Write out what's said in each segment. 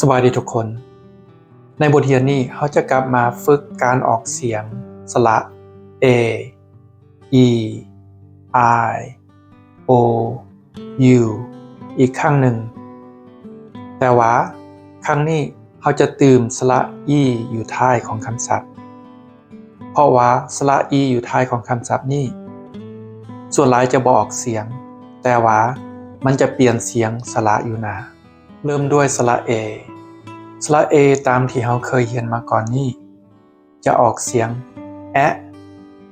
ສະບາຍດີທຸກຄົນ. ໃນບົດຮຽນນີ້ ເຮົາຈະກັບມາຝຶກການອອກສຽງສະຫຼະ A, E, I, O, U ອີກຄັ້ງໜຶ່ງ. ແຕ່ວ່າຄັ້ງນີ້ເຮົາຈະຕື່ມສະຫຼະ E ຢູ່ທ້າຍຂອງຄຳສັບ. ເພາະວ່າສະຫຼະ E ຢູ່ທ້າຍຂອງຄຳສັບນີ້ ສ່ວນຫຼາຍຈະບໍ່ອອກສຽງ, ແຕ່ວ່າມັນຈະປ່ຽນສຽງສະຫຼະຢູ່ໜ້າ. ເລີ່ມດ້ວຍສະຫຼະ A. ສະຫຼະ A ຕາມທີ່ເຮົາເຄີຍຮຽນມາກ່ອນນີ້ ຈະອອກສຽງແອະ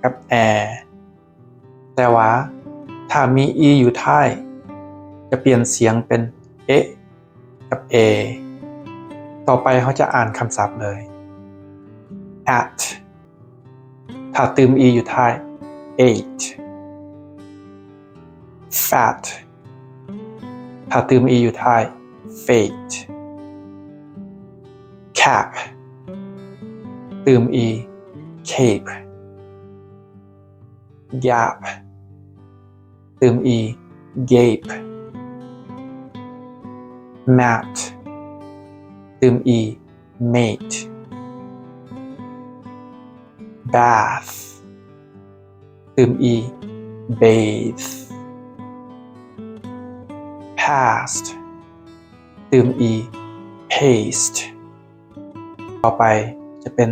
ກັບແອ, ແຕ່ວ່າຖ້າມີ E ຢູ່ທ້າຍ ຈະປ່ຽນສຽງເປັນເອະ ກັບເອ. ຕໍ່ໄປເຮົາຈະອ່ານຄຳສັບເລີຍ. At ຖ້າຕື່ມ E ຢູ່ທ້າຍ ate. Fat ຖ້າຕື່ມ E ຢູ່ທ້າຍ fate. Cap ຕື່ມ E cape. Gap ຕື່ມ E gape. Mat ຕື່ມ E mate. Bath ຕື່ມ E bathe. Past ຕື່ມ E paste. ຕໍ່ໄປຈະເປັນ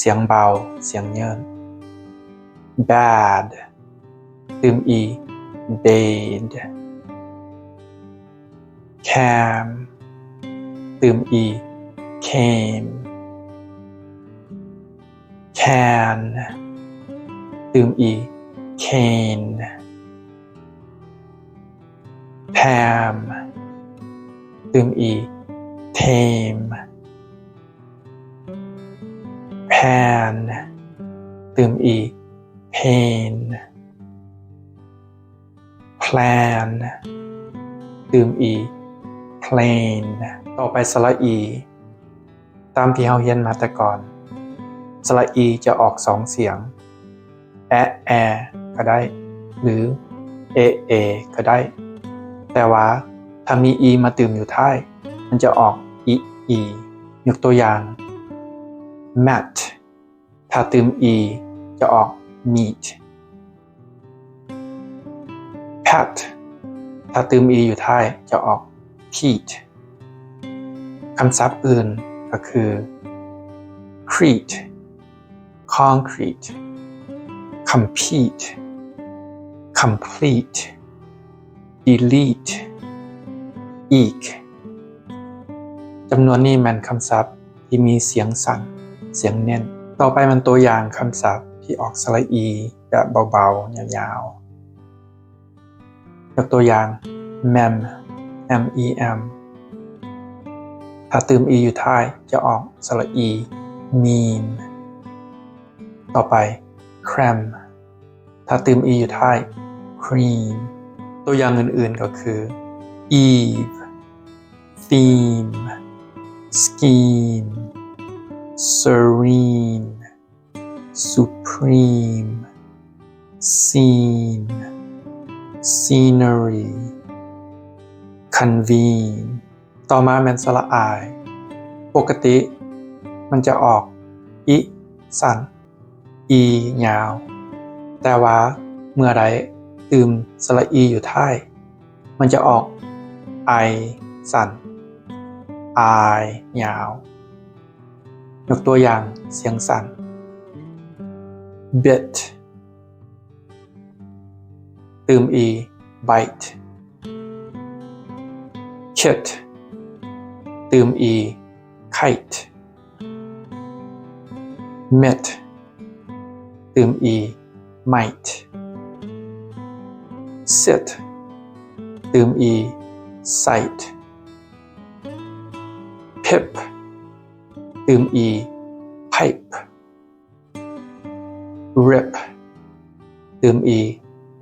ສຽງເບົາ ສຽງຍືດ. Bad ຕື່ມ E bade. Cam ຕື່ມ E came. Can ຕື່ມ E cane. Pam ຕື່ມ E tame. Pan ຕື່ມ E pain. Plan ຕື່ມ E plain. ຕໍ່ໄປສະຫຼະ E. ຕາມທີ່ເຮົາຮຽນມາແຕ່ກ່ອນ ສະຫຼະ E ຈະອອກສອງສຽງ ແອະແອກໍໄດ້ ຫຼື ເອະເອກໍໄດ້, ແຕ່ວ່າຖ້າມີ E ມາຕື່ມຢູ່ທ້າຍ ມັນຈະອອກອິອີ. ຍົກຕົວຢ່າງ mat ຖ້າຕື່ມ E ຈະອອກ meat. Pat ຖ້າຕື່ມ E ຢູ່ທ້າຍ ຈະອອກ peat. ຄຳສັບອື່ນກໍຄື creat, concrete, compete, complete, delete, eek. ຈຳນວນນີ້ແມ່ນຄຳສັບທີ່ມີສຽງສັ້ນ, ສຽງເນັ້ນ. ຕໍ່ໄປແມ່ນຕົວຢ່າງຄຳສັບທີ່ອອກສະຫຼະ E ແບບເບົາໆ ຍາວໆ. ຍົກຕົວຢ່າງ mem, M E M. ຖ້າຕື່ມ E ຢູ່ທ້າຍ ຈະອອກສະຫຼະ E, mean. ຕໍ່ໄປ creme ຖ້າຕື່ມ E ຢູ່ທ້າຍ cream. ຕົວຢ່າງອື່ນໆກໍຄື eve, theme, scheme, serene, supreme, scene, scenery, convene. ຕໍ່ມາແມ່ນສະຫຼະ I. ປົກກະຕິມັນຈະອອກ I ສັ້ນ, E ຍາວ, ແຕ່ວ່າເມື່ອໃດຕື່ມສະຫຼະ E ຢູ່ທ້າຍ ມັນຈະອອກ I ສັ້ນ, I ຍາວ. ຍົກຕົວຢ່າງສຽງສັ້ນ bit ຕື່ມ E, bite. Kit ຕື່ມ E, kite. Mit ຕື່ມ E, might. Sit ຕື່ມ E, sight. Pip ຕື່ມ E, pipe. Rip ຕື່ມ E,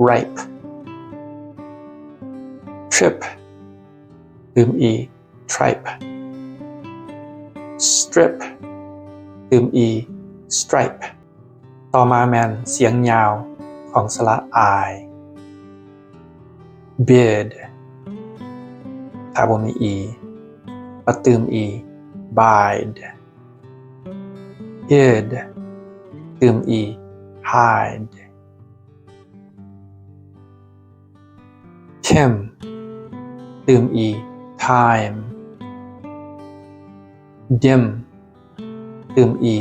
ripe. Trip ຕື່ມ E, tripe. Strip ຕື່ມ E, stripe. ຕໍ່ມາແມ່ນສຽງຍາວຂອງສະຫຼະ I. Bid ຖ້າບໍ່ມີ E. ປະຕື່ມ e, bide. Id, ຕື່ມ e, hide. Tim, ຕື່ມ e, time. Dim, ຕື່ມ e,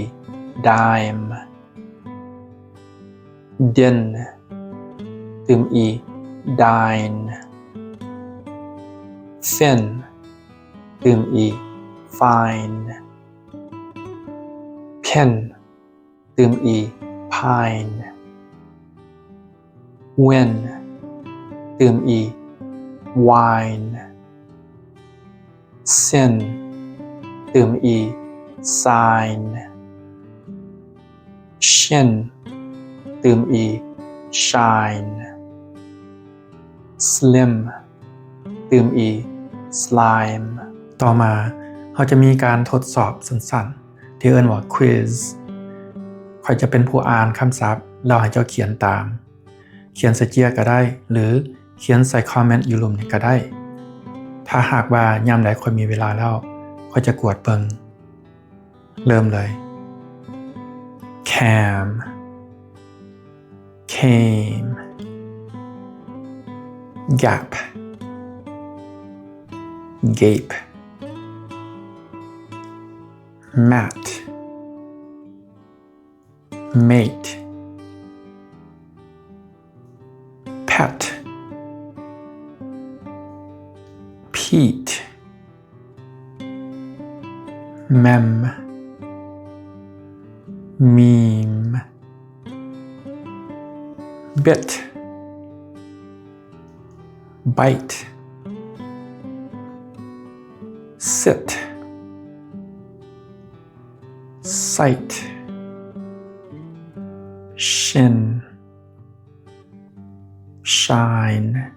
dime. Din, ຕື່ມ e, dine. Fin, ຕື່ມ e, fine. Pin, ຕື່ມ e, pine. Win, ຕື່ມ e, wine. Sin, ຕື່ມ e, sign. Shin, ຕື່ມ e, shine. Slim, ຕື່ມ e, slime. ຕໍ່ມາເຮົາຈະມີການທົດສອບສັ້ນໆ ທີ່ເອີ້ນວ່າ quiz. ຂ້ອຍຈະເປັນຜູ້ອ່ານຄຳສັບ ແລ້ວໃຫ້ເຈົ້າຂຽນຕາມ. ຂຽນໃສ່ເຈ້ຍກໍໄດ້ ຫຼື ຂຽນໃສ່ຄອມເມັນຢູ່ລຸ່ມນີ້ກໍໄດ້. ຖ້າຫາກວ່າຍາມໃດຂ້ອຍມີເວລາແລ້ວ ຂ້ອຍຈະກວດເບິ່ງ. ເລີ່ມເລີຍ. Cam, came. Gap, gape. Mat, mate. Pet, peat. Mem, meme. Bit, bite. Sit, sight. Shin, shine.